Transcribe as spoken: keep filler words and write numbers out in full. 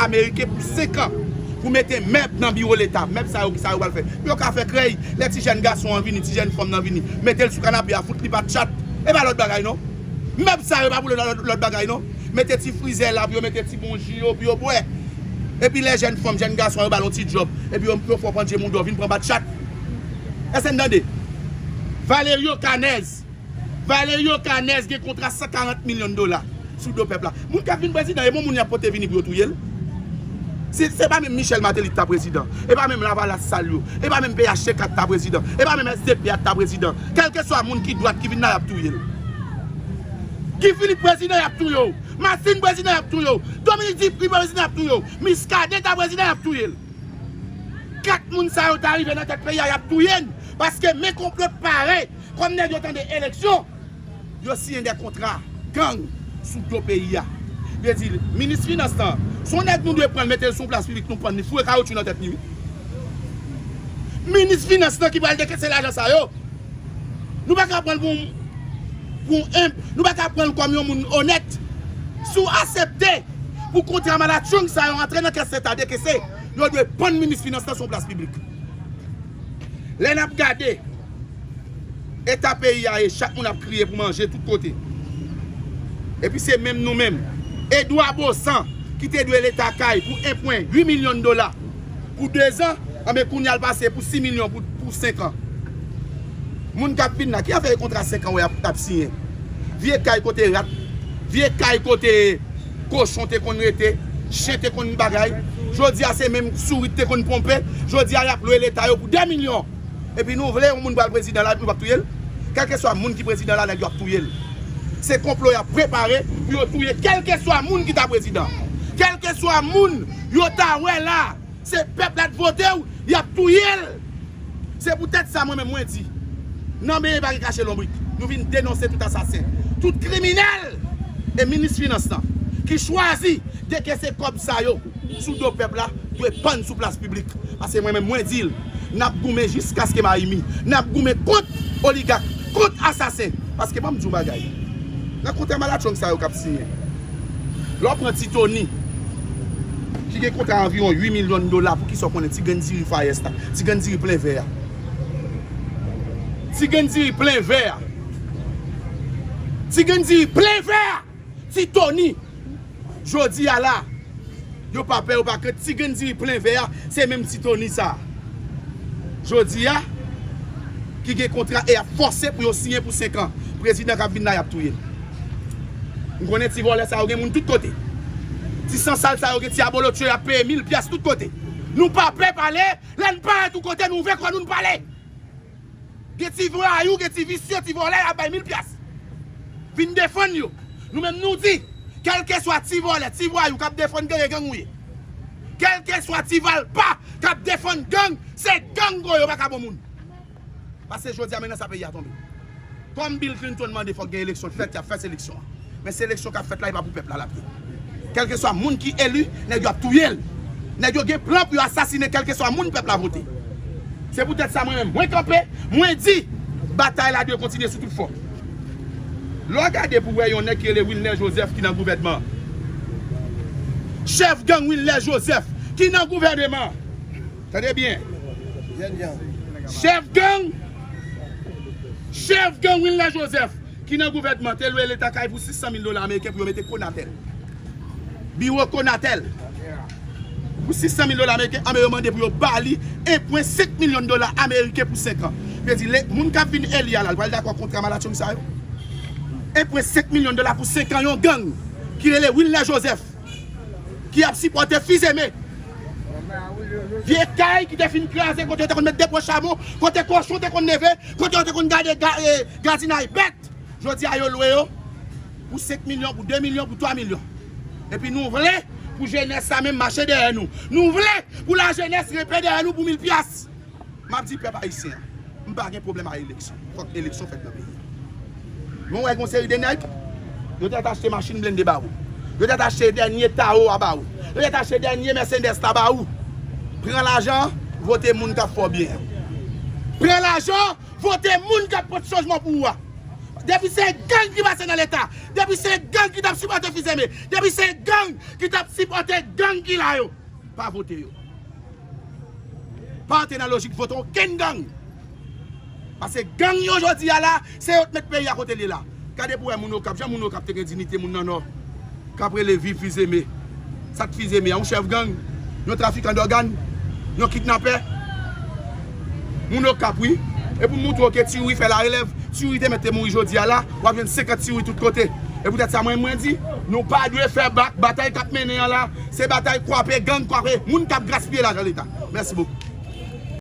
ameriken pou senk an pou mete mèb nan biwo Leta. Mèb sa yo, kisa yo pral fè? Yo ka fè krèy. Lè ti jèn gason an vini, ti jèn fanm nan vini, mete l sou kanape a, fout li pa tchat. E pa lòt bagay non. Mèb sa yo pa pou lòt, lòt bagay non. Mete ti frizè la pou yo mete ti bon ji yo pou yo bwè. Epi lè jèn fanm, jèn gason yo ba l yon ti djòb, epi yo, yo fè w pandye mouda w vin pran batchat. Èske n tande? Valerio Canez. Valerio Canez gen kontra san karant milyon dola sou do pèp la. Moun k ap vin prezidan, e bon moun y ap pote vini pou yo touye l. Se, se pa menm Michel Martelly ki ta prezidan. E pa menm Lavalas sal yo. E pa menm P H T K ki ta prezidan. E pa menm S D P a ki ta prezidan. Kèlkeswa moun ki dwat ki vin la, y ap touye l. Guy Philippe prezidan, y ap touye w. Martine prezidan, y ap touye w. Dominique Dupuy prezidan, y ap touye w. Muscadin ta prezidan, y ap touye l. Kat moun sa yo ta rive nan tèt peyi a, y ap touye n. Paske men konplo pare. Kòm nèg yo tande eleksyon, yo siyen de kontra gang sou do peyi a. Yo di, minis finans lan, se yon nèg nou dwe pran l mete l sou yon plas piblik, nou pran l, li foure kawotchou nan tèt li, wi. Minis finans lan ki pral dekese lajan sa yo, nou pa ka pran l pou, pou enb, nou pa ka pran l kòm yon moun onèt. Si w aksepte pou kontra malatchong sa yo antre nan kès Leta dekese, yo dwe pann minis finans lan sou yon plas piblik. Lè n ap gade eta peyi a ye, chak moun ap kriye pou manje tout kote. Epi se menm nou menm. Edouard Baussan, ki te dwe Leta kay pou en pwen uit milyon dola pou dezan, anben kounye a l pase pou sis milyon pou, pou senk an. Moun k ap vin la, ki afè kontra senk an w ap, ap siyen? Vye kay kote rat, vye kay kote kochon te konn rete, chen te konn bagay. Jodi a se menm sourit te konn ponpe. Jodi a y ap lwe Leta yo pou de milyon. Epi nou vle yon moun pral prezidan la, epi nou p ap touye l? Kèlkeswa moun ki prezidan la, nèg yo ap touye l. Se konplo y ap prepare pou yo touye kèlkeswa moun ki ta prezidan. Kèlkeswa moun yo ta wè la, se pèp la t vote w, y ap touye l. Se poutèt sa mwen menm mwen di, nan benyen pa gen kache lonbrik. Nou vin denonse tout asasen, tout kriminèl. E minis finans lan ki chwazi dekese kòb sa yo sou do pèp la dwe pann sou plas piblik. Paske mwen menm mwen di l, n ap goumen jiskaske m a imi. N ap goumen kont oligak, kont asasen. Paske ban m di w bagay. Nan kontra malatchong sa yo k ap siyen. Lè w pran Ti Tony, ki gen kontra anviwon uit milyon dola, poukisa w konnen ti grenn diri Far East la, ti grenn diri plen vè a? Ti grenn diri plen vè a. Ti grenn diri plen vè a. Ti Tony. Jodi a la, yo pa pè, yo pa krent. Ti grenn diri plen vè a, se menm Ti Tony sa a. Jodi a, ki gen kontra e ap fòse pou yo siyen pou senk an. Prezidan k ap vin la, y ap touye l. M konnen ti vòlè sa yo gen moun tout kote. Ti sansal sa yo gen ti abolotcho, y ap peye mil pyas tout kote. Nou pa pè pale, lè n parèt yon kote, nou ouvè kò nou, n pale. Gen ti vwayou, gen ti visye, ti vòlè, y ap bay mil pyas. Vin defann yo. Nou menm nou di, kèlkeswa ti vòlè, ti vwayou k ap defann gang, e gang ou ye. Kèlkeswa ti valpa k ap defann gang, se gang ou ye, ou pa ka bon moun. Paske jodi a, men nan sa peyi a tonbe. Kòm Bill Clinton mande fòk gen eleksyon, fèt y ap fè seleksyon an. Men seleksyon k ap fèt la, e pa pou pèp la l ap ye. Kèlkeswa moun ki eli, nèg yo ap touye l. Nèg yo gen plan pou yo asasinen kèlkeswa moun pèp la vote. Se poutèt sa mwen menm, mwen kanpe, mwen di, batay la dwe kontinye sou tout fòm. Lè w gade pou w wè yon nèg ki rele Wilner Joseph ki nan gouvènman an. Chèf gang Wilner Joseph ki nan gouvènman an. Tande byen. Chèf gang, chèf gang Wilner Joseph, ki nan gouvènman, te lwe Leta kay pou sis san mil dola ameriken pou yo mete Conatel. Biwo Conatel. Pou sis san mil dola ameriken, anben yo mande pou yo ba li en pwen senk milyon dola ameriken pou senk an. Vle di, le, moun k ap vin eli a la, l pral dakò kontra malatchong sa yo? En pwen senk milyon dola pou senk an, yon gang ki rele Wilner Joseph, ki ap sipòte Fizeme. Vye kay ki te fin kraze, kote yo te konn met depo chabon, kote kochon te konn leve, kote yo te konn gade ga-, e, gadinay bèt. Jodi a, yo lwe yo pou senk milyon, pou de milyon, pou twa milyon. Epi nou vle pou jenès sa menm mache dèyè nou. Nou vle pou lajenès renpe dèyè nou pou mil pyas. M ap di pèp ayisyen an, m pa gen pwoblèm a eleksyon. Fòk eleksyon fèt nan peyi a. Men w wè gon seri de nèg, yo t achte machin blende ba ou. Yo t achte dènye Tawo a ba ou. Yo t achte dènye Mercedes la ba ou. Pran lajan an, vote moun k ap fè w byen an. Pran lajan an, vote moun k ap pote chanjman pou ou a. Depi se gang ki pase nan Leta, depi se gang ki t ap sipòte Fils-Aimé, depi se gang ki t ap sipòte gang ki la yo, pa vote yo. Pa antre nan lojik vote okenn gang. Paske gang yo jodi a la, se yo k met peyi a kote l ye la. Gade pou wè moun Okap, jan moun Okap te gen dinite moun nan Nò, k ap rele viv Fils-Aimé. Sa k Fils-Aimé a? Yon chèf gang, yon trafikan dògàn, yon kidnapè. Moun Okap, wi. E pou m moutre w ke Tiyouri fè larelèv, Tiyouri te mèt te mouri jodi a la, w ap jwenn senkant Tiyouri tout kote. E poutèt sa, mwen, mwen di, nou pa dwe fè bak, batay k ap mennen an la, se batay kwape gang, kwape moun k ap gaspiye lajan Leta. Mèsi bokou.